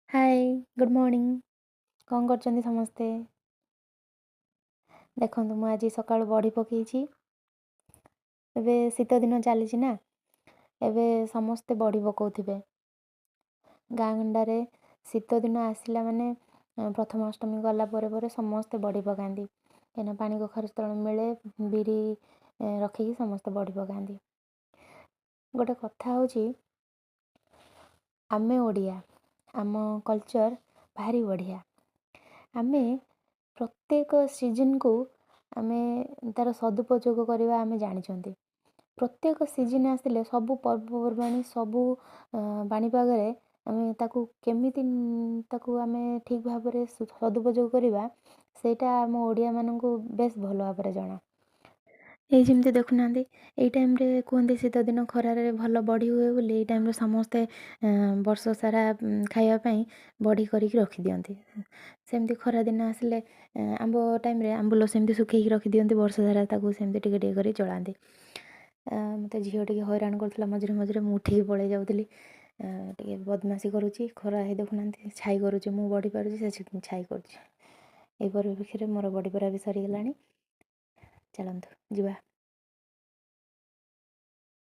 ହାଏ, good morning. କ'ଣ କରୁଛନ୍ତି ସମସ୍ତେ? ଦେଖନ୍ତୁ, ମୁଁ ଆଜି ସକାଳୁ ବଢ଼ି ପକାଇଛି। ଏବେ ଶୀତ ଦିନ ଚାଲିଛି ନା, ଏବେ ସମସ୍ତେ ବଢ଼ି ପକାଉଥିବେ ଗାଁ ଗଣ୍ଡାରେ। ଶୀତ ଦିନ ଆସିଲା ମାନେ ପ୍ରଥମାଷ୍ଟମୀ ଗଲା ପରେ ପରେ ସମସ୍ତେ ବଢ଼ି ପକାନ୍ତି, କାହିଁକିନା ପାଣି କଖାରୁ ଯେତେବେଳେ ମିଳେ, ବିରି ରଖିକି ସମସ୍ତେ ବଢ଼ି ପକାନ୍ତି। ଗୋଟେ କଥା ହେଉଛି, ଆମେ ଓଡ଼ିଆ, ଆମ କଲଚର୍ ଭାରି ବଢ଼ିଆ। ଆମେ ପ୍ରତ୍ୟେକ ସିଜିନ୍କୁ ଆମେ ତା'ର ସଦୁପଯୋଗ କରିବା ଆମେ ଜାଣିଛନ୍ତି। ପ୍ରତ୍ୟେକ ସିଜିନ୍ ଆସିଲେ, ସବୁ ପର୍ବପର୍ବାଣି, ସବୁ ପାଣିପାଗରେ ଆମେ ତାକୁ କେମିତି ତାକୁ ଆମେ ଠିକ୍ ଭାବରେ ସଦୁପଯୋଗ କରିବା, ସେଇଟା ଆମ ଓଡ଼ିଆମାନଙ୍କୁ ବେଶ ଭଲ ଭାବରେ ଜଣା। ଏଇ ଯେମିତି ଦେଖୁନାହାନ୍ତି, ଏଇ ଟାଇମ୍ରେ କୁହନ୍ତି ଶୀତ ଦିନ ଖରାରେ ଭଲ ବଢ଼ି ହୁଏ ବୋଲି। ଏଇ ଟାଇମ୍ରେ ସମସ୍ତେ ବର୍ଷ ସାରା ଖାଇବା ପାଇଁ ବଢ଼ି କରିକି ରଖିଦିଅନ୍ତି। ସେମିତି ଖରା ଦିନ ଆସିଲେ ଆମ୍ବ ଟାଇମ୍ରେ ଆମ୍ବୁଲ ସେମିତି ଶୁଖେଇକି ରଖିଦିଅନ୍ତି, ବର୍ଷ ସାରା ତାକୁ ସେମିତି ଟିକେ ଟିକେ କରି ଚଳାନ୍ତି। ମୋତେ ଝିଅ ଟିକେ ହଇରାଣ କରୁଥିଲା ମଝିରେ ମଝିରେ, ମୁଁ ଉଠିକି ପଳେଇ ଯାଉଥିଲି। ଟିକେ ବଦମାସି କରୁଛି। ଖରା ହେଇ ଦେଖୁନାହାନ୍ତି, ଛାଇ କରୁଛି। ମୁଁ ବଢ଼ି ପାରୁଛି, ସେ ଛାଇ କରୁଛି। ଏଇ ପରିପ୍ରେକ୍ଷୀରେ ମୋର ବଢ଼ି ପରା ବି ସରିଗଲାଣି। ଚାଲନ୍ତୁ ଯିବା।